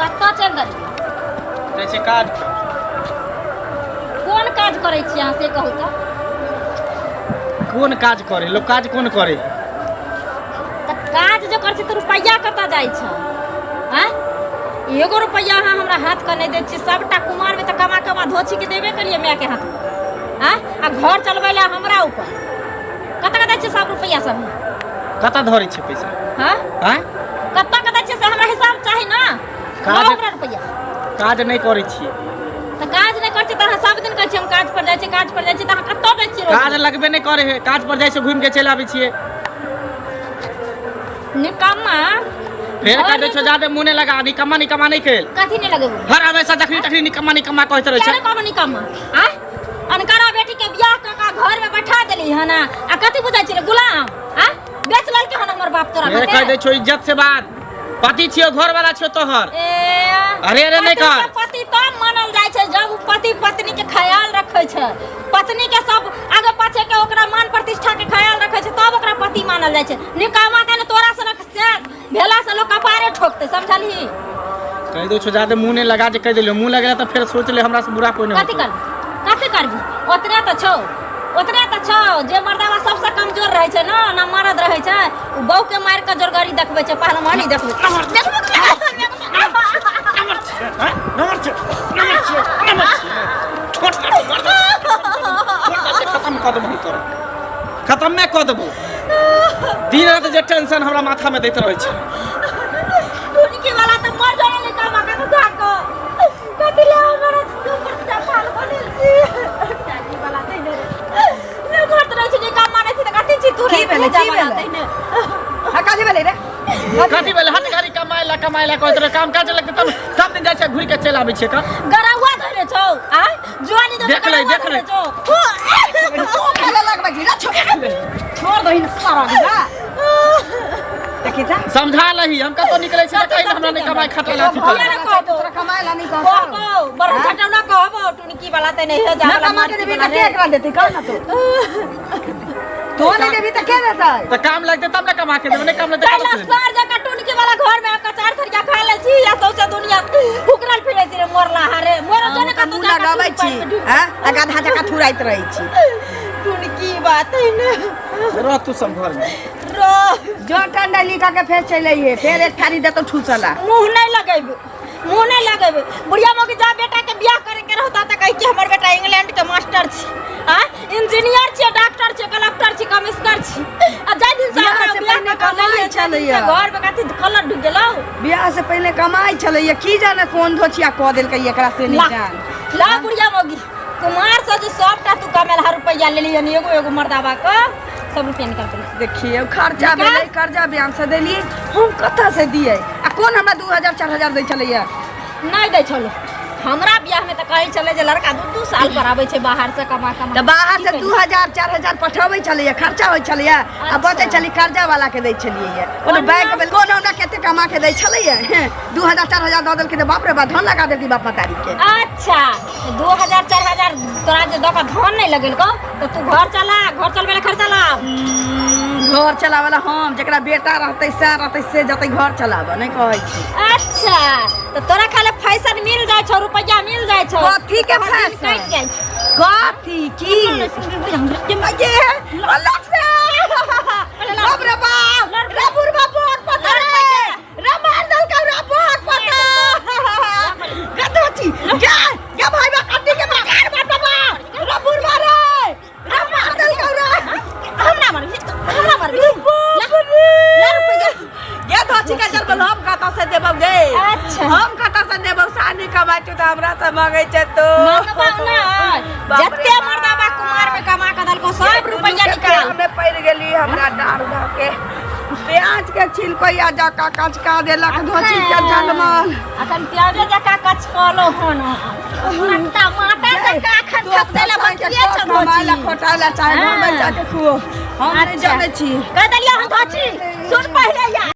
कतऽ चलि देलियै? जाइ छियै काज पर। कोन काज करै छियै अहाँ से कहू तऽ। कोन काज करे लोग, काज कोन करे? तऽ काज जे करै छै तऽ रुपैआ कतऽ जाइ छै? आँय, एगो रुपैआ अहाँ हमरा हाथके नहि दै छियै। सबटा कुमारमे तऽ कमा कमा धोछीके देबे करियै मायके हाथमे। आँय, आ घर चलबै लए हमरा ऊपर कतऽ कतऽ दै छियै सब रुपैआ सब? कतऽ धरै छियै पैसा? हाँ। आँय, कतऽ कतऽ छियै से हमरा हिसाब चाही ना। काज- लाउ हमरा रुपैआ। काज नहि करै छियै। तऽ काज नहि करै छियै तऽ अहाँ सब दिन कहै छियै हम काज पर जाइ छियै, काज पर जाइ छियै, तऽ अहाँ कतऽ जाइ छियै रोज? काज लगबे नहि करे है, काज पर जाइ छियै, घुमि के चलि आबै छियै। निकम्मा। फेर घर कह दै में छौ, जादे मुँह नहि लगा, निकम्मा निकम्मा नहि खेल। कथी नहि लगेबो? हर हमेशा जखनी तखनी निकम्मा निकम्मा कहैत रहै किया छै। नहि कहबो निकम्मा? आँय, अनकरा बेटी के बियाह कऽ कऽ घर में बैठा देली हन आ कथी बुझै छियै गुलाम? आँय, बेच लेलकै हन हमर बाप तोरा फेर हाथे? कह दै छौ, इज्जत से बात। पति छियो, घर वाला छियो तोहर। ए, अरे अरे नहि पति कर। के पति तब मानल जाइ छै जब उ पति पत्नी के ख्याल रखै छै, पत्नी के सब आगे पाछे के ओकरा मान प्रतिष्ठा के ख्याल रखै छै, तब ओकरा पति मानल जाइ छै। निकामा के ने तोरा सनक से भेला से लोग कपारे ठोकतै, समझलही? कह दै छौ, जादे मुँह नहि लगा। जे कह देलियो मुँह लगेला तऽ फेर सोच ले, हमरा से बुरा कोई नहीं कथी होतो। करबी? कथी करबी? ओतने तऽ छौ, ओतने तऽ छौ। जे मर्दावा सबसँ कमजोर रहै छै ने, ना मरद रहै छै, ओ बहू के मारि कऽ जोरगरी देखबै छै, पहलवानी देखबै छै, देखबै छै। हैं? नमर छै, नमर छै, नमर छै। छोट दे, मर दे। छोट दे, खत्म कऽ देबो हम तोरा, खत्म कऽ देबो। दिन रात जे टेंशन हमरा माथा में दैत रहै छै। टुनकी वाला तऽ मर जाए ले कमा के धो कऽ। कथी ले हमरा ऊपर से पाल बनेल छी? टुनकी वाला तै ने ने घर तऽ रहै छै जे काम मानै छै तऽ कथी छी तू? की रे भेलै? भेजा की वाला भेलै? तै ने। हाँ, कथी भेलै रे? कथी भेलै? हट घड़ी कमाए ला कमाए ला कहैत रहै। काम काज लगतै तब? सब दिन जाइ छै, घुरि के चलि आबै छियै का। गरौआ धरे छौ आ जुआनी दे। देख ले, देख ले। छौ। खेले लगबै छी रे, छोड़ छोड़ दही ने सारा दिना। देखी तऽ। समझा लही, हम कतौ निकलै छी तऽ कहि हमरा नहि कमाइ खटाइ ला अथी घर कर। वाला छै, तोरा कमाए ला नहि कहतौ। कहबो बड़ झटौना, कहबो टुनकी वाला ते नहीं हो जा ना वाला कमा के मरकी देबी वाला तऽ रे। के एकरा देतै? कह ना तू। तो नहीं देबी तऽ के देतै? तऽ काम लगतै तब ने कमा के देबै, नहि काम लगतै कैला कतऽ से? सर जका टुनकी वाला घर में आके चार थरिया खा ले छी या सौसे दुनिया हुकरल फिरे छी रे मोरला हारे मोर जने हम कतौ मुँह लगाबै छी हैं आ गधा जकाँ थुराइत रहै छी। टुनकी बात है ने। रह तू सब घर में। रह जो टंडा लिखा के फेर चलि अइहे, फेर एक थारी देतौ ठूसला। मुंह नहीं लगेबे, मुंह नहीं लगेबे। बुढ़िया मौगी जा बेटा के बियाह करे के रहता त कहि कि हमर बेटा इंग्लैंड के मास्टर छी, आ इंजीनियर छी, डॉक्टर छी, कलेक्टर छी, कमिश्नर छी। आ जाहि दिन से बियाह हमरा से बियाह पहिने कऽ के कमाइ लेलियै, ताहि दिन से छलैया। घर में कथी कलर ढुक गेलौ? बियाह से पहिले कमाइ छलैया। की जाने कोन धोछिया कऽ देलकै एकरा से ला नहि जान। ला बुढ़िया मौगी, कुमार से जे सबटा तू कमेलहा रुपैआ लेली हन, एगो एगो मर्दाबा के सब रुपैआ निकाल के देखियौ, खर्चा निकाल। भेलै, कर्जा ब्यान से देली। हम कतऽ से दियै? आ कोन हमरा 2000 4000 दै छलैया? नहि दै छलो। हमरा बियाह में तऽ कहै छलै जे लड़का दू दू साल पर आबै छै बाहर से कमा कमा। तऽ बाहर से की 2000 4000 पठबै छलैया, खर्चा होइ छलैया आ बचै छलै कर्जा वाला के दै छलियै। कोनो बैंक में कोन हमरा कते कमा के दै छलैया? हें, 2000 4000 दऽ देलकै तऽ बाप रे बाप, धन लगा देलकै बाप मतारी के। अच्छा, 2000 4000 तोरा जे दऽ कऽ धन नहि लगेलकौ तऽ तू घर चला, घर चलबै लए खर्चा ला। घर चलाबै ला हम, जकरा बेटा रहतै सएह रहतै से जतै घर चलाबऽ, नहि कहै छी। अच्छा, तऽ तोरा खाली फैशन मिल जाइ छौ, रुपैआ मिल जाइ छौ। कथी के तोहर दिन फैशन? कटि जाइ छौ। कथी की ये अलग से? बाप रे बाप रे, बुढ़बा बहुत पता रे रे, मार देलकौ रे, बहुत पता गदो छी गे। गे भाई बा कट्टी के मार बाप बाबा रे, बुढ़बा रे रे, मार देलकौ रे। हमरा मारबी? हमरा मारबी? ला रुपैआ। गे धोची के जल, हम कतऽ से देबौ गे? अच्छा। हम कतऽ से देबौ? सानी कमाइ छौ तऽ हमरा से मांगै छै तो। मंगबौ ना। बाप रे जते बाप। मर्दाबा कुमार में कमा के देलकौ सब रुपैआ निकाल। हमे पड़ि गेली। हमरा डार धऽ के प्याज के छिलकैया जका कचका देलक धोची के जनमल। अखन प्याजे जका कचकलो हन, टमाटर जका अखन थकते ला बकिए छौ। कमाय ला धोची खोटाय ला चाहे घर हाँ। बैठा के खुओ, हम नहि अच्छा। जनै छी। कह देलियै हम धोची, सुन पहिले यार।